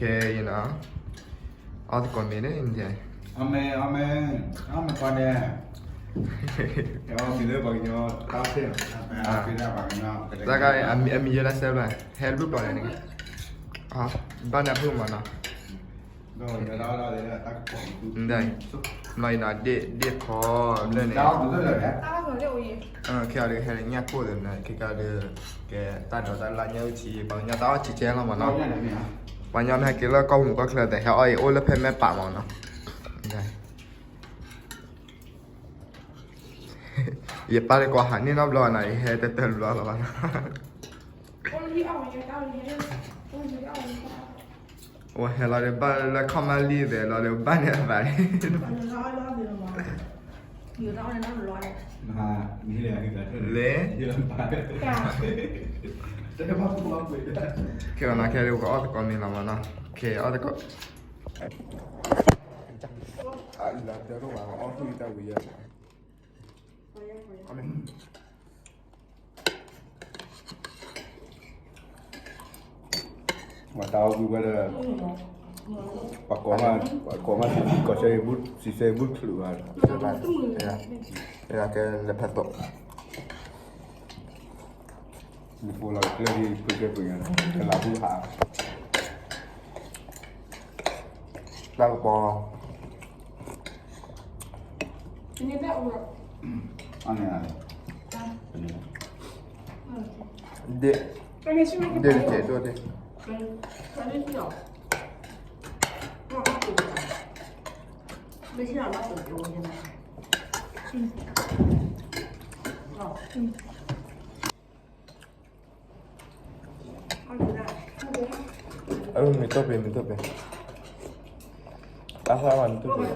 ကဲနီၤ, အီၣ်သကိးမ့ၤန့ၣ်, အီၣ်မ့ၤ, အီၣ်မ့ၤ, အီၣ်မ့ၤပှၤန့ၣ်, အီၣ်မ့ၤလၢပှၤကညီတၢ်သ့ၣ်, တၢ်ဂၤအမံၤယဲဒၣ်စဲဘၣ်, ဟဲတဘျုးပျီန့ၣ်, ဘၣ်န့ၣ်အဖုၣ်မးနီၤ, နီၤအံၤနီၤ, ဒ့ၣ်ဖီလၢန့ၣ်, ခဲအံၤဒုးဟဲလၢညၣ်ကိၢ်သ့ၣ်န့ၣ်, ခဲကဒီး, ကဲတၢ်ဒိးတၢ်လၢညၣ်အုၣ်ထံ, ပှၤကညီတၢ်အီၣ်ထံကဲလီၤမးနီၤ, ပှၤကညီမ့ၢ်ဟဲက့ၤလၢကီၢ်မုၢ်ကီၢ်ချၢသ့ၣ် ဟဲအီၣ်အံၤအိၣ်လၢဖဲမဲာ်ပာ်မးနီၤ, ယပၢ်တကိးဟးန့ၢ်နီတဘျီနီၤ, ယဟဲတတၢၢ်တဘျီလီၤဘၣ်နီၤ, အဝဲဟဲလီၤဒီးဘၣ်လၢခီၣ်မၢ်လံၢ်သ့ၣ်လီၤဒီးဘၣ်န့ၣ်အသးန့ၣ်, လဲၤ, ခဲအံၤနီၤ ခဲအံၤပကအီၣ်သကိးမ့ၤလီၤမးနီၤ, ခဲအီၣ်သကိး, အီၣ်သကိး, အီၣ်သကိး, ပှၤတၢ်အီၣ်ကွံာ်ဝဲဒီး, ပှၤကိးမး, ပှၤကိးမး, စံးဆၢ, စံးဆၢမုၢ်ချုးဘၣ်, ကဲလဲၤဖဲသိး, နဖိလီၤကျၢၢ်ဒ်ပှ့ၤကဲပှ့ၤညါ, ကလးဖိဟး, တၢ်ကပီၤ ဒ့ၣ်, ဒ့ၣ်တကဲးဒိၣ်ဒ့ၣ်, အၢ မ့ၢ်တိၢ်ပ့ၤ မ့ၢ်တိၢ်ပ့ၤ, တၢ်ဟါမ့ၢ်တိၢ်ပ့ၤ,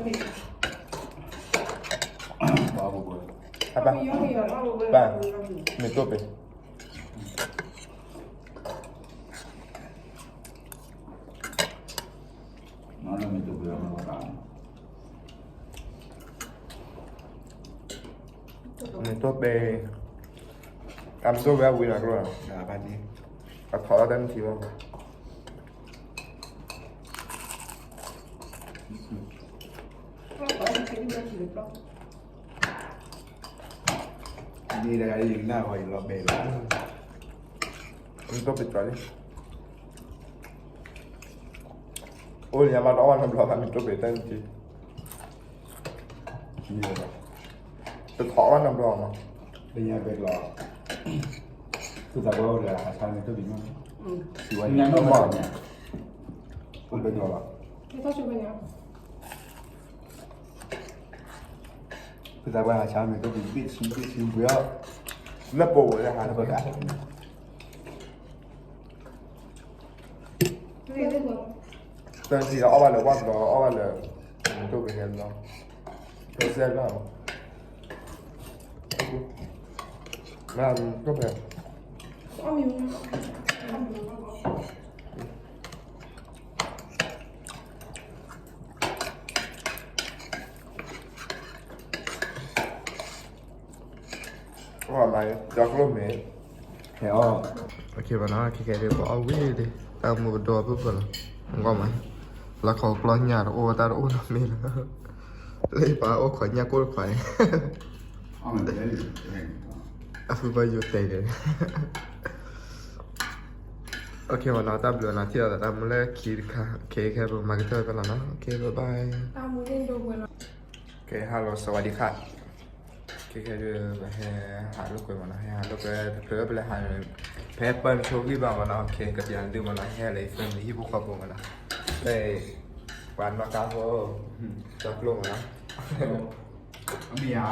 ပၢ်, မ့ၢ်တိၢ်ပ့ၤ မ့ၢ်တိၢ်ပ့ၤ, အမ့ၢ်တိၢ်ပ့ၤအဝံၤနီၤကျိ, အထီၣ်လီၤတၢ်မ့ၢ်ထံဘၣ်, မ့ၢ်တိၢ်ပ့ၤတြီလံ, အိၣ်လၢညါဘၣ်တအီၣ်ဘၣ်နီတဘျီဘၣ် မ့ၢ်တိၢ်ပ့ၤတၢ်မ့ၢ်ထံ တထီၣ်ဘၣ်နီတဘျီမး, လၢညါပဲကျီ, သူၣ်သးပှၢ်အိၣ်ဒီးဟးဆါမ့ၢ်တိၢ်ပ့ၤ, အိၣ်ပဲကျီလီၤ, သူၣ်သးပှၢ်ဟးဆါမ့ၢ်တိၢ်ပ့ၤ ဘ့ၣ်ဆူဘ့ၣ်ဆူပှ့ၤအီၣ်, လၢပှဲၤဝဲလၢဟးလၢပှဲၤဒၣ် တၢ်ထံၣ်ဒီးအီၣ်ဘၣ်လၢၤ ဝၣ်ဘျီ အီၣ်ဘၣ်လၢၤ, တိၢ်ပ့ၤဟဲဘျီ, တိၢ်စဲဘျီ, တိၢ်ပ့ၤ, အီၣ်မး ကၠီကျိၣ်မ့ၢ်, ဟဲအီၣ်, ခဲခဲဒ်ပအီၣ်ဝံၤဒ် တၢ်မူကဒီပုၢ်ဖၢလီၤ, ဂီၢ်မး, လၢခီကျီညၣ်တအိၣ်တၢ်တအိၣ်နီတမံၤလၢၤ, လၢပအိၣ်ခိးညၣ်ကိၢ်တခွးန့ၣ်, အဖုဘၣ်ယိၤတဲာ်န့ၣ် မးနီၤ တၢ်ဘျုးနီၤ ထံၣ်လိာ်သးတၢ်မူလၢခံတခါ, ခဲခဲပမၤကတၢၢ်ဖဲလီၤနီၤ, ခဲဘၣ်ဘၣ်, ခဲဟါလီၤ စဝၤဒံခါ, ခဲခဲဒ် ပဟဲဟးလိာ်ကွဲမးနီၤ, ဟဲဟးလိာ်ကွဲ တချုးပလဲၤဟးန့ၣ်, ဖဲပၢၢ်နဆိဂံၢ်ဘၣ်မးနီၤ, ခဲကပျးဒုမးနီၤ, ဟဲလၢ family ဟံၣ်ဖိဃီဖိမးနီၤ, လၢ ပှၤနီၢ်ကါဖိ, ကၠီကျိၣ်မးနီၤ, အမ့ၢ်ဧါ